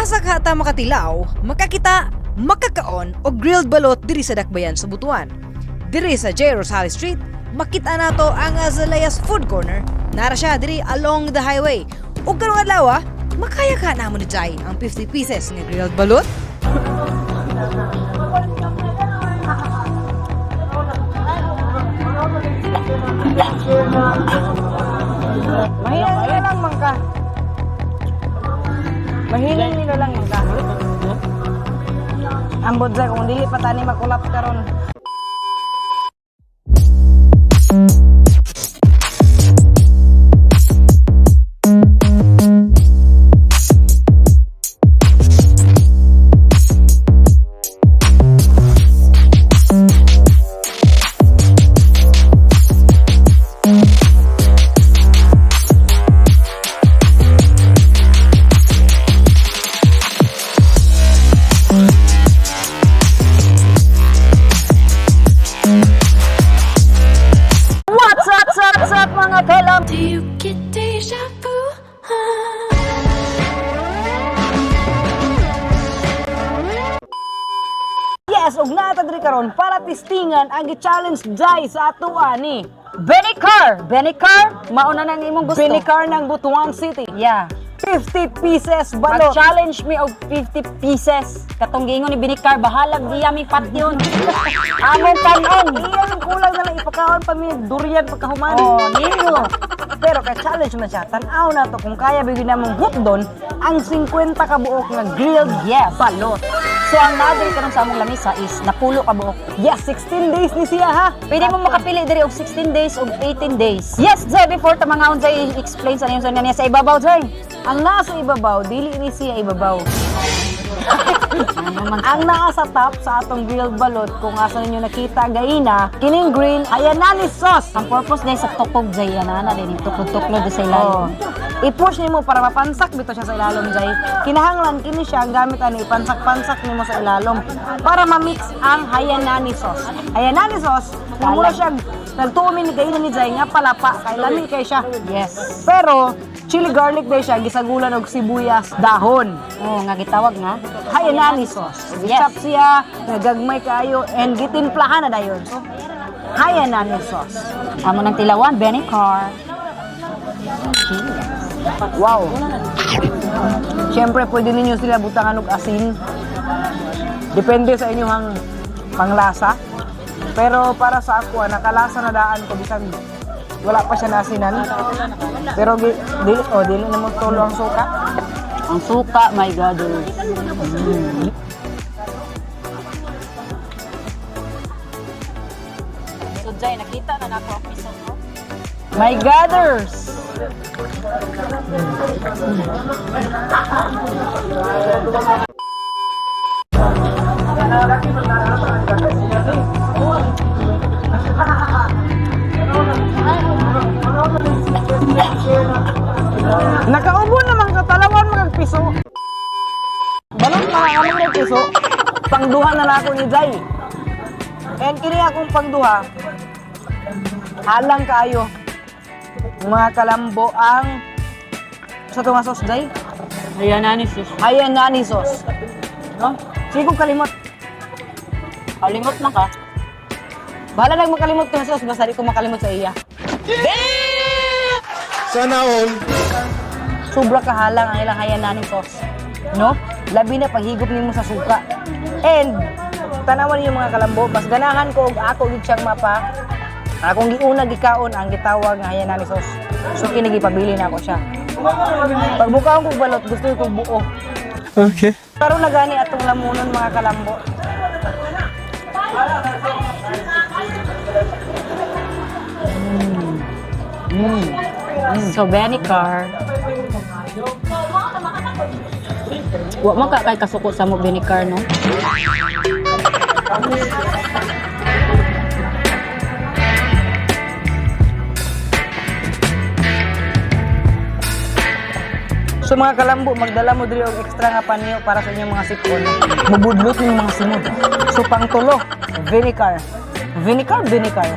Asa ka ta makatilaw, makakita, makakaon og grilled balot diri sa Dakbayan sa Butuan. Diri sa J. Rosales Street, makita nato ang Azaleas Food Corner. Nara siya diri along the highway. Ug karong adlaw, makaya ka namo ni Jai ang 50 pieces nga grilled balot? Mahina nila lang mangka. Mahina nila lang mangka. Ambot sa kung dili pa tani makulap karon. What's up, what's up, mga kalam? Do you get deja vu? Yes, ug naa ta diri karon para testingan ang gi-challenge jay sa atoa ni Benny Carr. Benny Carr, mauna na ang imong gusto. Benny Carr ng Butuan City. Yeah. 50 pieces balot. Mag-challenge me og 50 pieces. Katong giingon ni Benny Carr, bahalag diya mi patyon. Among kanon. Iyan ang kulang na lang ipakaon pa mi durian pagkahuman. Oh, nino. Pero kay challenge man siya, tan-aw na to kung kaya bigyan namong hutdon ang 50 ka buok nga grilled balot. So ang nadiri karon sa among lamisa is napulo ka buok. Yes, 16 days ni siya ha. Pwede mo makapili diri og 16 days og 18 days. Yes, Jay, before ta mangaon Jay, explain sa ninyo sa niya sa ibabaw Jay. Ang nasa ibabaw, dili ni siya ibabaw. Ano man Ang naa sa top sa atong grilled balot, kung asa ninyo nakita gaina, kining green, ayan na ni sauce. Ang purpose day sa tukog Jay, ana na din tukod-tuklod sa Oh. ilalim. I-push nimo para mapansak bito siya sa ilalom, Jay. Kinahanglan kini siya ang gamit ani ipansak-pansak nimo sa ilalom para ma-mix ang hayanani sauce. Hayanani sauce, mura siya nagtuo mi ni gaina ni Jay nga palapa kay lami kay siya. Yes. Pero chili garlic day siya gisagulan og sibuyas dahon. Oh, nga gitawag nga. Hayanani sauce. Yes. Chop siya, nagagmay kaayo and gitimplahan na dayon. So, hayanani sauce. Amo ng tilawan, Benny Carr. Wow. Siyempre, pwede ninyo sila butangan og asin. Depende sa inyong panglasa. Pero para sa ako, nakalasa na daan ko bisan wala pa siya nasinan. Pero dili oh, dili na mo tulo ang suka. Ang suka, my God. So, Jay, nakita na nako ang piso, no? My gathers. Nakaubo naman ka, talawan mga piso. Balot na kami ng piso. Pangduha na lang ako ni Jai. And kini akong pangduha, halang kaayo. Mga kalambo ang sa tunga sauce, Jai. Ayan na ni sis. Ayan nga ni sauce. No? Sige kong kalimot. Kalimot na ka. Bahala lang makalimot ng sauce, basta di ko makalimot sa iya. Sana all. Sobra kahalang ang ilang hayanani sauce. No? Labi na paghigop nimo sa suka. And tanawan ninyo mga kalambo, mas ganahan ko og ako gid siyang mapa. Akong giuna gikaon ang gitawag nga hayanani sauce. So kini gipabili na ako siya. Pag mukaon kog balot, gusto ko buo. Okay. Pero nagani atong lamunon mga kalambo. So, Benny Carr. Wa man ka kay kasuko sa mo Benny Carr, no? So mga kalambo, magdala mo diri og extra nga panyo para sa inyong mga sipon. Mubudlot yung mga simod. So pangtulo, vinegar. Vinegar, vinegar.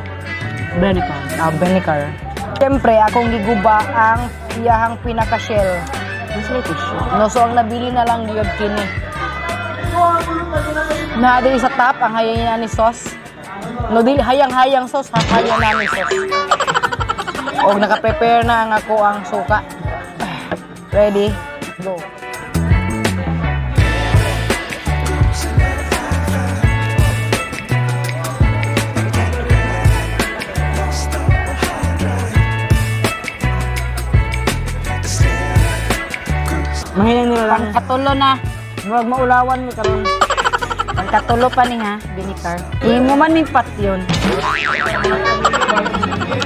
Benny Carr. Ah, vinegar. Siyempre, akong giguba ang iyahang pinaka-shell. Mas may tissue. No, so ang nabili na lang gyud kini. Na diri sa top ang hayanani sauce. No, dili hayang-hayang sauce ha, hayanani sauce. Og naka-prepare na ang ako ang suka. Ready? Go. Mahinang nila lang. Pangkatulo na. Murag maulawan mi karon. Pangkatulo pa ni ha, Benicar. Imo man ming patyon.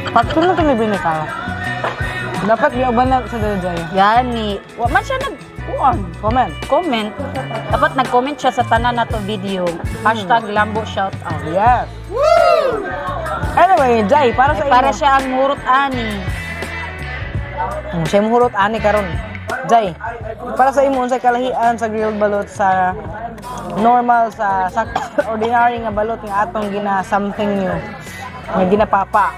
Patulong to ni Binikara. Dapat giuban na sa Dayjay. Gani. Wa man siya nag kuan. Comment. Comment. Dapat nag-comment siya sa tanan na to video. #LamboShoutout. Yes. Anyway, Jai, para sa Ay, para imo. siya ang murot ani. Siya muhurot ani karon. Jai, para sa imo unsay kalahian sa grilled balot sa normal sa ordinary nga balot nga atong gina something new nga ginapapa.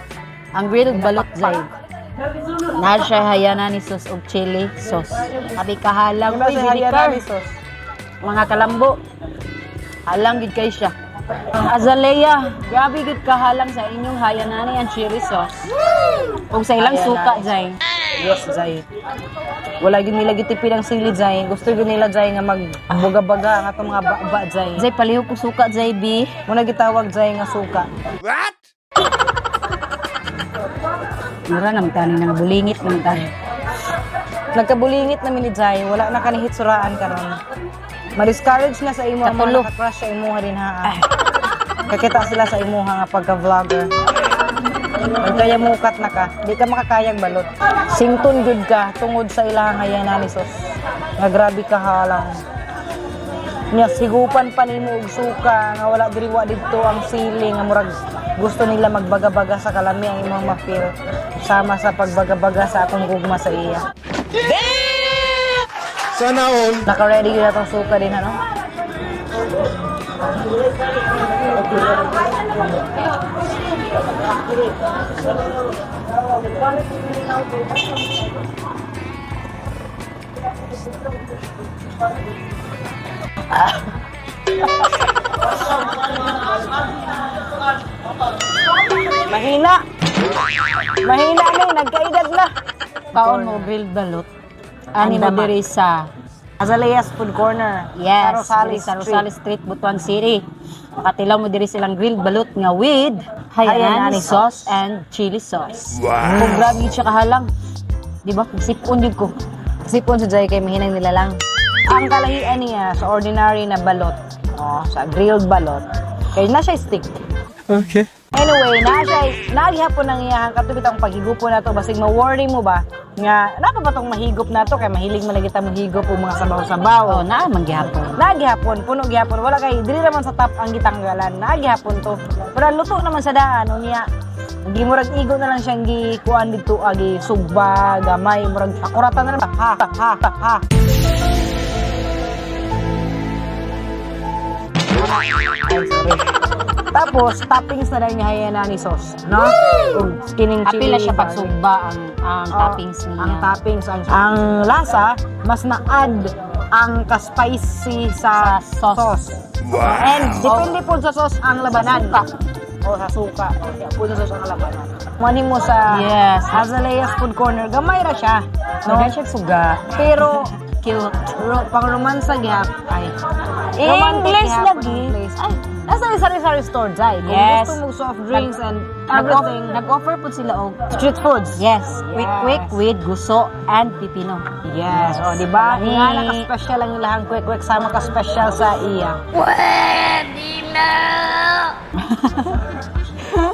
Ang grilled balot, zay. Na siya hayana ni sauce og chili sauce. Sabi kahalang Ano uy sa vinegar. hayanani sauce? Mga kalambo. Halang gid kay siya. Ang azalea, grabe gid kahalang sa inyong hayanani ang chili sauce. Ug sa ilang Hayanani. suka, zay. Yes, Jai. Wala gyud nila gitipid ang sili, Jai. Gusto gyud nila, Jai, nga magbuga-baga ang atong mga ba, Jai. Zay palihog ko suka, zay bi. Muna gitawag, Jai, nga suka. Mura naman tani nga bulingit naman tani. Nagkabulingit na mi ni Jai, wala na kanihit suraan karon. Ma-discourage na sa imo ang mga Katulo. naka-crush sa imuha din ha. Kakita sila sa imuha nga pagka-vlogger. Kaya mukat na ka, di ka makakayag balot. Sington gud ka tungod sa ilahang hayanani sos. Nga grabe ka halang. Nya sigupan pa nimo og suka nga wala diri wa didto ang sili nga murag gusto nila magbaga-baga sa kalami ang imong ma-feel sama sa pagbaga-baga sa akong gugma sa iya. Sana all. Naka-ready yun atong suka din, ano? Mahina! Mahina ni, nagkaedad na. Kaon mo grilled balot. Ani mo Andama. diri sa Azaleas Food Corner. Yes, Sa Rosales diri sa Street. Rosales Street, Butuan City. Makatilaw mo diri silang grilled balot nga with Hayanani hayanani sauce and chili sauce. Wow. Kung grabe yun siya kahalang. Di ba? Sipon yun ko. Sipon sa Jai kay mahinang nilalang. Ang kalahian niya sa ordinary na balot, oh, sa grilled balot, kay na siya stick. Okay. Anyway, na siya nagihapon ang iyang katubit ang paghigupon nato basig ma-worry mo ba nga napa ba tong mahigop nato kay mahilig man lagi ta mohigop og mga sabaw-sabaw. Oh, naa man gihapon. Nagihapon, puno gihapon. Wala kay dili naman sa top ang gitanggalan. Nagihapon to. Pero luto naman sa daan unya. Gi murag igo na lang siyang gikuan didto agi sugba, gamay, murag akurata na lang. Ha ha ha ha. Ay, sorry. Tapos, toppings na lang niya hayanani sauce, no? Ug kining chili. Apil na siya garlic. pagsugba ang Oo, toppings niya. Ang toppings. Ang lasa, mas na-add ang ka-spicy sa, Sa sauce. And depende po sa sauce ang labanan. O sa suka. O po sa sauce ang labanan. Mani mo sa Azaleas Food Corner, gamay ra siya. No? No? Siya suga. Pero Cute. Pang romansa gihap ay. Romantic English gihapon lagi. ang place. Ay, nasa sari-sari store jay. Kung gusto mo soft drinks and everything, Nag-offer po sila og street foods. Yes, quick quick with guso and pipino. Yes. O, di ba? Lami. Nga naka-special ang ilahang kwek-kwek sama ka-special sa iya. Pwede na!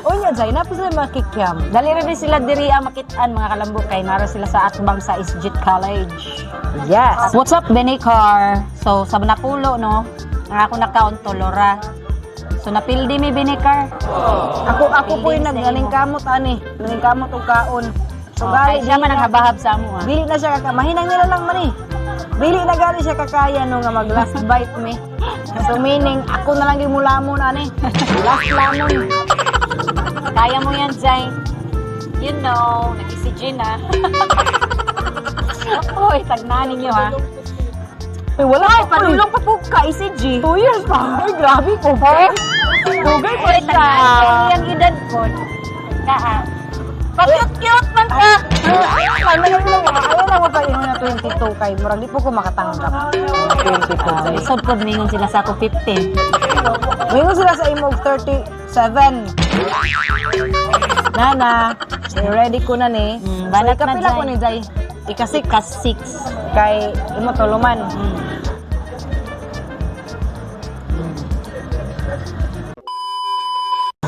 Unya, Jay, napos sila makikiam. Dali ra din sila diri ang makit-an mga kalambo kay nara sila sa atbang sa Isjit College. Yes. What's up, Benicar? So, sa Napulo, no? Ang ako na-count, Tolora. So, napildi mi, Benicar. Ako po yung naggaling kamot, ani. Naning kamot og kaon. So, So, gali, kahit siya man ang habahab sa amo, ah. Dili na siya kaka mahinang nila lang man eh. Dili na gali siya kakaya no nga mag last bite me. So meaning ako na lang yung mulamon ani. Last lamon. Kaya mo yan, Zay. You know, nag-ECG na. Oy, tagnaan ninyo ha. Ay, wala Ay, pa. padulong pa po ka, ECG. 2 years pa. Ay, grabe ko pa. Dugay pa Oy, siya. tagnaan ko iyang edad ko. Ka. Pa-cute-cute man ka. Ay, ayaw lang, ayaw lang mo pa ingon na 22 kay murag di po ko makatanggap. 22 kay. Lisod po mingon sila sa ako 15. Mingon sila sa imog 37. Nana, so ready ko na ni. Mm, banat so, na, ikapila Jai. ko ni Jai. Ika-6 Ka 6. Kay imo tuluman.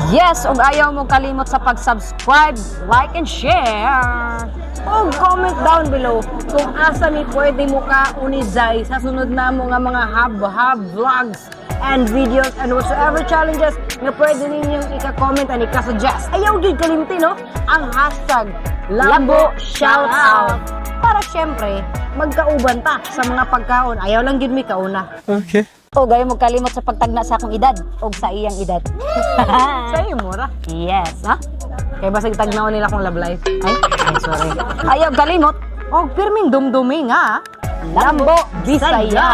Yes, ug ayaw mo kalimot sa pag-subscribe, like and share. O comment down below kung asa mi pwede mo ka ni Jai sa sunod na mo nga mga hub-hub vlogs and videos and whatsoever challenges nga pwede ninyong ika-comment and ika-suggest. Ayaw gyud kalimti, no? Ang #LamboShoutout. Para syempre, magkauban ta sa mga pagkaon. Ayaw lang gyud mi kauna. Okay. Ug ayaw mo kalimot sa pagtagna sa akong edad ug sa iyang edad. Sa imo ra. Yes, ha? Kaya basig tagnaon nila kung love life. Ay, Ay, sorry. ayaw kalimot. Og pirming dumdumi nga. Lambo Bisaya! Bisaya.